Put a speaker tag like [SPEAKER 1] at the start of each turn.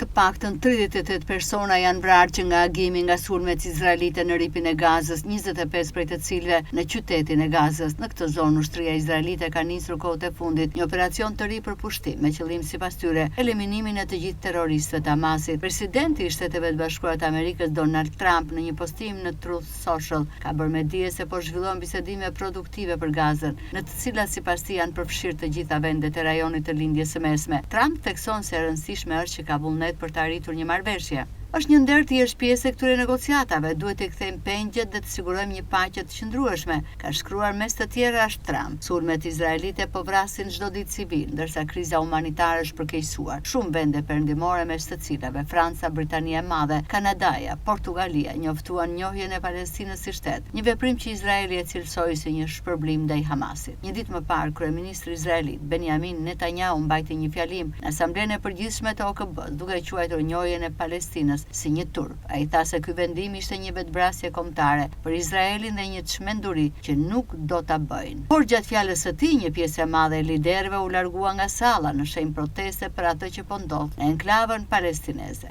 [SPEAKER 1] Të paktën 38 persona janë vrarë që nga agimi nga sulmet izraelite në rripin e Gazës, 25 prej të cilëve në qytetin e Gazës. Në këtë zonë ushtria izraelite ka nisur kohët e fundit një operacion të ri për pushtim, me qëllim sipas tyre eliminimin e të gjithë terroristëve të Hamasit. Presidenti i Shteteve të Bashkuara të Amerikës Donald Trump në një postim në Truth Social ka bërë me dije se po zhvillohen bisedime produktive për Gazën, në të cilat sipas tij janë përfshirë të gjitha vendet e rajonit të Lindjes së Mesme. Trump thekson se e rëndësishme është që ka vullnet për të arritur një marrëveshje. Është një nder të jesh pjesë e këtyre negociatave, duhet të kthejmë pengjet dhe të sigurojmë një paqe të qëndrueshme, ka shkruar mes të tjerash Trump. Sulmet izraelite po vrasin çdo ditë civil, ndërsa kriza humanitare është përkeqësuar. Shumë vende perëndimore mes të cilave Franca, Britania e Madhe, Kanadaja, Portugalia njoftuan njohjen e Palestinës si shtet, një veprim që Izraeli e cilësoi si një shpërblim ndaj Hamasit. Një ditë më parë, kryeministri izraelit, Benjamin Netanyahu mbajti një fjalim në Asamblenë e Përgjithshme të OKB-së, duke e quajtur njohjen e Palestinës si një turp. Ai tha se ky vendim ishte një vetëvrasje kombëtare për Izraelin dhe një çmenduri që nuk do ta bëjnë. Por gjatë fjalës së tij, një pjesë e madhe e liderëve u largua nga salla në shenjë proteste për atë që po ndodh në enklavën palestineze.